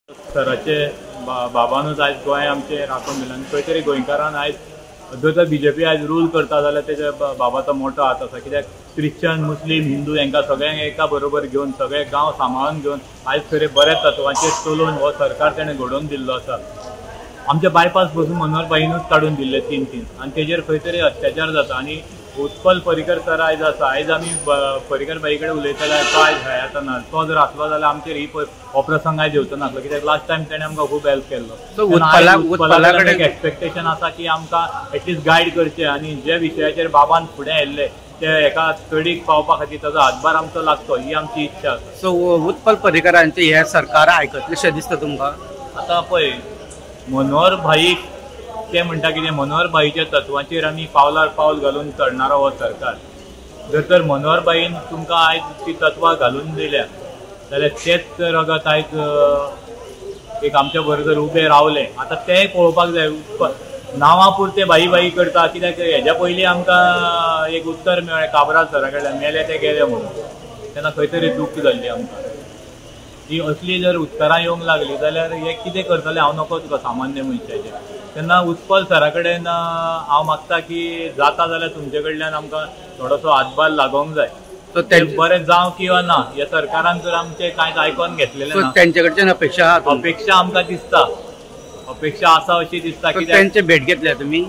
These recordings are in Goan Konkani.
सराचे बाबानूच आयज गोंय आमचें राखून दिलें आनी खंय तरी गोंयकारान आयज जर तर बीजेपी आयज रूल करता जाल्यार तेच्या बाबाचो मोठो हात आसा. कित्याक क्रिश्चन, मुस्लीम, हिंदू हांकां सगळ्यांक एका बरोबर घेवन सगळे गांव सांबाळून घेवन आयज खरे बऱ्या तत्वांचेर चलोवन हो सरकार तेणें घडोवन दिल्लो आसा. आमचे बायपास बसून मनोहर भाईनूच काडून दिल्ले 3-3 आनी तेजेर खंय तरी अत्याचार जाता. आनी उत्पल पर्रीकर सर आयज आसा, आयज आमी पर्रीकर भाई कडेन उलयतले, तो आयज हयात ना, तो जर आसलो जाल्यार आमचेर ही हो प्रसंग आयज येवचो नासलो. कित्याक लास्ट टायम तेणें आमकां खूब हेल्प केल्लो. उत्पला कडेन एक एक्सपेक्टेशन आसा की आमकां एटलिस्ट गायड करचें आनी जे विशयाचेर बाबान फुडें आयिल्ले ते एका तडीक पावपा खातीर ताजो हातभार आमचो लागचो ही आमची इच्छा आसा. सो उत्पल पर्रीकरांचे हे सरकार आयकतलेशें दिसता तुमकां? आतां पळय मनोहर भाई ते म्हणटा कितें, मनोहर भाईच्या तत्वांचेर आमी पावलार पावल घालून चलणारो हो सरकार. जर तर मनोहर भाईन तुमकां आयज ती तत्वां घालून दिल्या जाल्यार तेच रगत आयज एक आमच्या बरोबर उबें रावलें. आतां तेंय पळोवपाक जाय, नांवां पुरतें भाई भाई करता. कित्याक हेज्या पयलीं आमकां एक उत्तर मेळ्ळें काब्राल सरा कडल्यान, मेले ते गेले म्हणून, तेन्ना खंय तरी दूख जाल्ली आमकां. ही असली जर उत्तरां येवंक लागली जाल्यार हे कितें करतले हांव नको तुका सामान्य मनशाचें. तेन्ना उत्पल सरा कडेन हांव मागता की जाता जाल्यार तुमचे कडल्यान आमकां थोडोसो हातभार लागोंक जाय. ते बरें जावं किंवा ना, ह्या सरकारान जर आमचें कांयच आयकोन घेतलेलें ना, तेंचे कडच्यान अपेक्षा अपेक्षा आमकां दिसता, अपेक्षा आसा अशी दिसता. की तेंचे भेट घेतल्या तुमी?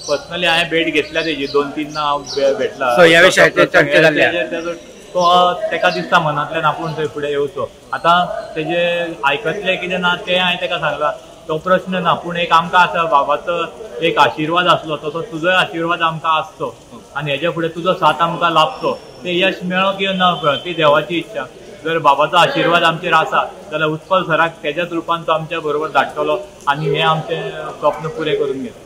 पर्सनली हांवें भेट घेतल्या तेजी, 2-3 हांव भेटला. ह्या विशयाचेर चर्चा जाल्या, तो तेका दिसता मनांतल्यान आपूण थंय फुडें येवचो. आतां तेजे आयकतले कितें ना तें हांवें तेका सांगलां, तो प्रश्न ना, पूण एक आमकां आसा बाबाचो एक आशिर्वाद आसलो तसो तुजोय आशिर्वाद आमकां आसचो आनी हेज्या फुडें तुजो साथ आमकां लाभचो. तें यश मेळो किंवा ना मेळो ती देवाची इच्छा. जर बाबाचो आशिर्वाद आमचेर आसा जाल्यार उत्पल सराक तेज्याच रुपान तो आमच्या बरोबर धाडटलो आनी हें आमचें स्वप्न पुरें करून घेतलो.